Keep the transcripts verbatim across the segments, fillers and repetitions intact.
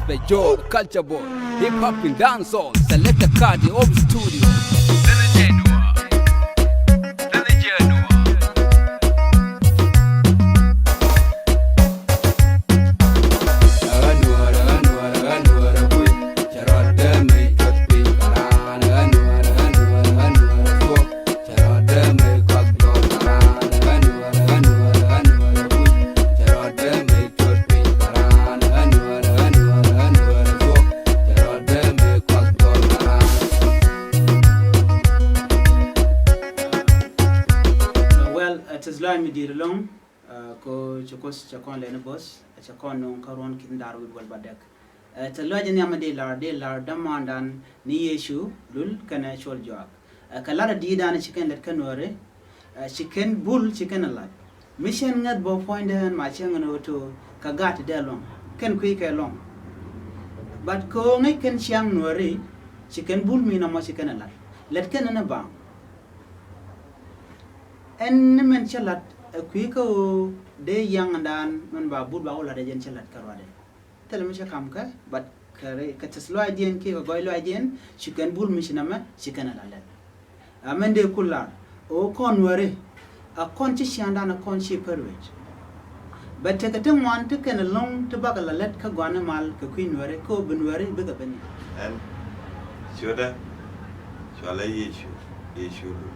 Bɛ Jɔr Culture Board, hip hop in dancehall, selector Kadi of studio. Well, ɛ tɛth lɔaac mi di̱i̱t ɛlɔ̱ŋ, ɛ, ko ci Kuoth cɛ kɔn lɛni bo̱th, ɛ cɛ kɔn nuŋ kä ruɔ̱n ki̱n da̱r wi̱i̱ wäl bädäk. Ɛ tɛth lɔaac in nhiam mi dee lar, dee lar dämandan ni Yecu Lul kɛnɛ Cuɔl Juak. Ɛ kɛ lat a di̱i̱tdan ci kɛn lät kä Nuääri, ɛ ci kɛn bul ci kɛn a lat. Mi cɛn ŋäth bä puɔ̱nydɛ ɛn ma cäŋ ɛn ɣöö to kɛ gat ti dee luɔ̱ŋ kɛn kui̱ kɛ luɔ̱ŋ. But kɛ ɣöö ŋäc kɛn ciaŋ Nuääri, ci kɛn bul mi nɔmɔ ci kɛn a lat. Lät kɛn ɛn ɛ baŋ. Ɛn ni mɛn cä lat ɛ kui̱ kä ɣöö dee yaŋdan mɛn ba bul ba wä lat ɛ jɛn cä lat kä ruadɛ. Thilɛ mi cä ka̱m kɛ, but kɛ ri-, kɛ tɛth lɔaacdiɛn kiɛ kɛ gɔɔy lɔaacdiɛn, ci kɛn bul mi ci nɛmɛ, ci kɛn a la lɛl. A mɛn dee ku lar, ɣöö kɔn Nuääri, a kɔn ci ciaŋdan a kɔn ci pär wec. Bɛ tekɛ ti ŋuan ti kɛn ɛlɔ̱ŋ ti bakɛ la lät kä gɔaa ni mal kɛ kui̱ Nuääri, kä ɣöö bi Nuääri bikɛ ben. Ɛn ciötdä cɔalɛ Yecu, Yecu Lul.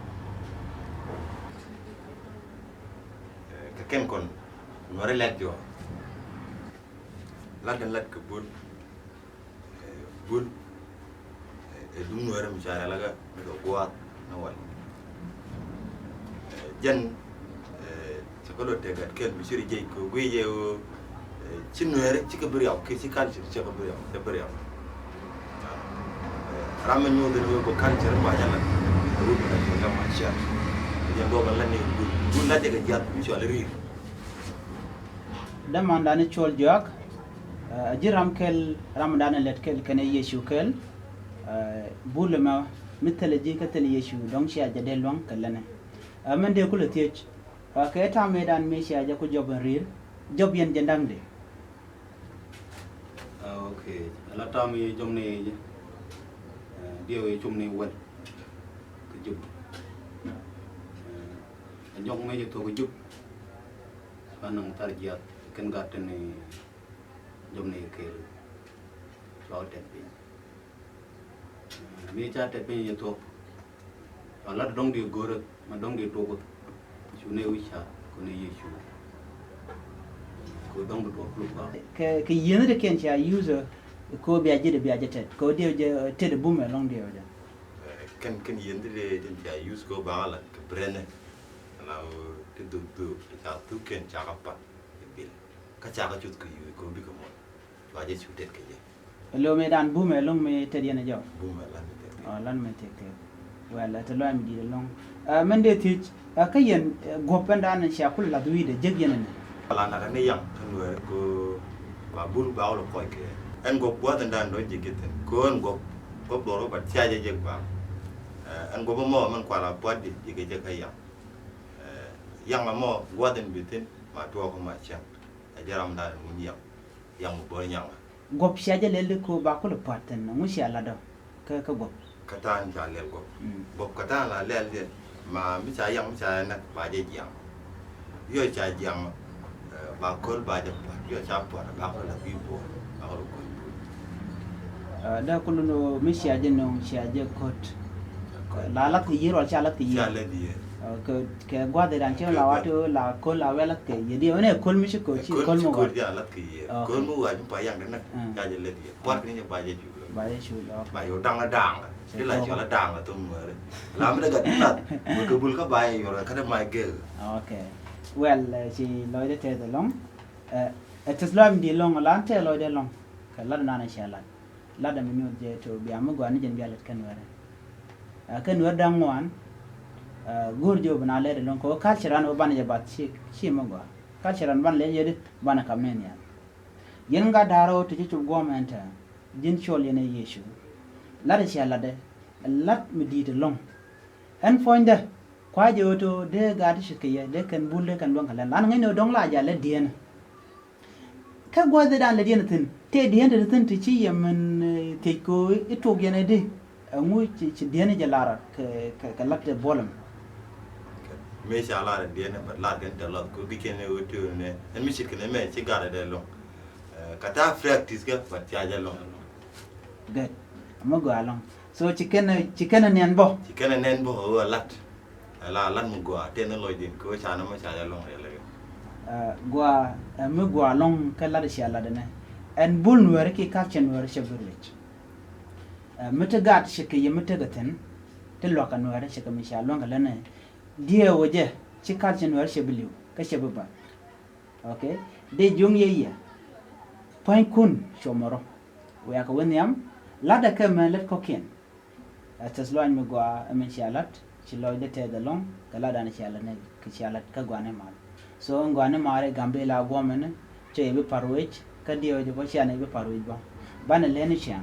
Ɛ, kɛ kɛn kɔn Nuääri lɛt jɔɔk. Lat den lat kɛ bul. Ɛ, bul. Ɛ, ɛ duŋ Nuääri mi ca rɛl kä mi kɛ gua̱a̱th ni wal. Ɛ, jɛn, ɛ, cɛ kɛ lot tɛ gat kɛl mi ci ri jiɛc kɛ guic jɛ ɣöö, ɛ, ci Nuääri cikɛ bi riaw kiɛ ci culture cikɛ bi riaw, cɛ bi riaw. Ɛ, ram mi nyuuth ni wee bä culture ba jɛ lat. Ɛ, wee bä lat kɛ ma cia. Ɛ, jɛn bä bä lat ni bul. Bul lat jɛ kɛ jiath mi cɔal ri̱i̱r. Dämandan ni Cuɔl Juak, ɛ, a ji̱ ram kɛl, ramdan ni lät kɛl kɛnɛ Yecu kɛl, ɛ, bul ɛmɛ mi thilɛ ji̱ kä thilɛ Yecu dɔ̱ŋ cia jɛ dee luäŋ kɛ länɛ. Ɛ, mɛn dee kulɛ thiec, ɛ, kɛ ta̱a̱ mëëdan mi cia jɛ ku jɔp ɛn ri̱i̱r, jɔp yɛn jɛ da̱ŋ dee. Ɛ, ok, ala ta̱a̱ mi jɔp ni, ɛ, diɛw i̱ cum ni wɛl kɛ jup. Ɛ, ɛ nyɔk mi jɛ thok kɛ jup. Ba naŋ thar jiath kɛn gat tini jɔm ni kɛɛl. Cua tɛt piny. Mi ca tɛt piny yɛ thuɔk. Cua lat dɔŋ di go̱rä ma dɔŋ di tuɔk. Cu ni wi̱c ca ku ni Yecu. Ku dɔŋ bi tuɔk kuluk ba. Kɛ, kɛ yieni ti kɛn cia use ko bia ji̱ di bia jɛ tɛt. Ko diɛ jɛ tɛt bumɛ lɔŋ diɛ jɛ. Kɛn, kɛn yieni ti di cia use ko ba la kɛ brɛnɛ. Ala ti dhuk dhuk ti ca thuk kɛn ca ka pat i̱ bil. Kä ca ka cuth kɛ yui kɛ bikɛ mɔl. Cua jɛ cu tet kɛ jɛ. Lo mi dan bumɛ loŋ mi tet yɛn a jɔk. Bumɛ lan mi tet. Ɔ, lan mi tet tet. Well, ɛ te lɔac mi di̱i̱t ɛlɔŋ. Ɛ, mɛn dee thiec, ɛ, kä yɛn, ɛ, guɔ̱p ɛn dan cia kul lath wi̱i̱dɛ jek yɛn ɛnɛ. Ala nakä ni yaŋ kä Nuɛɛr kɛ ba bul ba wä lɔ kɔc kɛ. Ɛn guɔ̱p gua̱th ɛn dan dɔ̱ŋ jek jek thi̱n. Kɛ ɣän guɔ̱p, guɔ̱p duɔr wä ba cia jɛ jek ba. Ɛ, ɛn guɔ̱p ɛmɔ mɛn kual a pua̱t jɛ jek jɛ kä yaŋ. Ɛ, yaŋ ɛmɔ gua̱th in bi thi̱n ma tuɔɔk ma cäŋ. Ɛ jɛ ram da̱a̱n wun yaŋ. Yaŋ mi bä nyaŋ. Guɔ̱p cia jɛ lɛl di ko ba kulɛ pua̱t thi̱n ŋu cia lat dɔ kä, kä guɔ̱p. Kä ta̱a̱n ca lɛl guɔ̱p. Mm. Guɔ̱p kä ta̱a̱n la lɛl di ma mi ca yaŋ mi ca yɛ näk ba jɛ jiaŋ. Yɔ ca jiaŋ, ɛ, ba köl ba jɛ pua̱t. Yɔ ca pua̱t ba köl la bi buɔ̱ɔ̱r ba köl köl buɔ̱ɔ̱r. Ɛ, dee kulu ni mi cia jɛ nöŋ cia jɛ köt. Köt. La lath kɛ yiër wala cia lath kɛ yiër? Cia lath yiër. Ɛ, kɛ, kɛ gua̱th iran cieŋ la wat la köl la wä lath kɛ yiër. Diɛ wä ni ɛ köl mi ci köt ci köl mi wat. Köl mi wat mi pa yaŋ di näk. Mm. Ca jɛ lath yiër. Pua̱t kɛ ni jɛ ba jɛ cul. Ba jɛ cul, ok. Ba yɛ da̱ŋ da̱ŋ. Ti la cul da̱ŋ thum Nuɛɛri. La mi dee gat ti lath. Bul kɛ bul kä ba yɛ yɔr kä dee ma gel. Ok. Well, ɛ, ci lɔcdɛ tɛth ɛlɔ̱ŋ. Ɛ, ɛ tɛth lɔac mi di̱i̱t ɛlɔ̱ŋ, la tɛth lɔcdɛ ɛlɔ̱ŋ. Kɛ lat ɛnan cia lat. Lat ɛmɛ nyuɔth jɛ to bia mi gɔaa ni jɛn bia lät kɛn wɛrɛ. Ɛ, kɛn wɛrɛ da̱ŋ ŋuan, ɛ, go̱o̱r jɛ wä bi na lɛt ɛlɔ̱ŋ kɛ wä culture an wä banɛ jɛ bath ci, ci mi gɔaa. Culture an banɛ lɛt jɛ di banɛ kap ni nhial. Yɛn gat da̱r ɣöö ti ci cop guɔ̱ɔ̱m ɛn tɛ, ji̱n cɔl yɛn ɛ Yecu. Lat ɛ cia latdɛ, ɛ lat mi di̱i̱t ɛlɔ̱ŋ. Ɛn puɔ̱nydɛ, kua jɛ ɣöö to dee gaat ti ce̱tkɛ yɛ, dee kɛn bul, dee kɛn luäŋ kɛ lɛn. Lan ŋäcnɛ ɣöö dɔ̱ŋ la jɛ lät dieenä. Kä gua̱thdan lɛ diɛn thi̱n tëë diɛn te thi̱n ti ci yɛ min thiec ko i̱ tuɔk yɛn ɛ di. Ɛŋu ci diɛn jɛ lar kɛ kɛ lat tɛ buɔlɛm. Mëë ca lar diɛn bɛ lar kɛn tɛ lɔth ko bi kɛn ɛ wä tëë nɛ ɛn mi cit kɛn ɛ mɛ ci gat ɛ dɛ lɔŋ. Ka ta practice kɛ bɛ ca jɛ lɔŋ. Gɛt ɛmɛ gɔaa lɔŋ. So ci kɛn ci kɛn ɛ nɛn bɔ. Ci kɛn ɛ nɛn bɔ ɛ wä lat. Ala lat mi gua tɛn lɔc din ko ca na ma ca ja lɔŋ rɛl rɛl. Gua mi gua lɔŋ kɛ lat cia lat nɛ. Ɛn bul nuɛr ki kar cɛ nuɛr cɛ bi ruec. Mi ti gat cɛ kɛ yɛ mi tekɛ thin ti luak kɛ nuɛr cɛ kɛ mi cia luaŋ kɛ lɛnɛ. Diɛ wä jɛ ci kar cɛ nuɛr cɛ bi liw kɛ cɛ bi bat. Ok. Dee juŋ yɛ yɛ pua̱ny kun cuɔmɔ rɔ. Wiakɛ wä nhiam lat dɛ kɛ mɛ lät kɔkiɛn. Ɛ tɛth luany mi gɔaa ɛmɛ cia lat ci lɔcdɛ tɛth ɛlɔ̱ŋ kɛ latdan cia lat ni kɛ cia lat kä gɔaa ni mal. So ɛn gɔaa ni mal i̱ Gambila guɔmɛni cɛ yɛ bi par wec kä diɛw jɛ bä cia ni bi par wec bä. Banɛ leni ciaŋ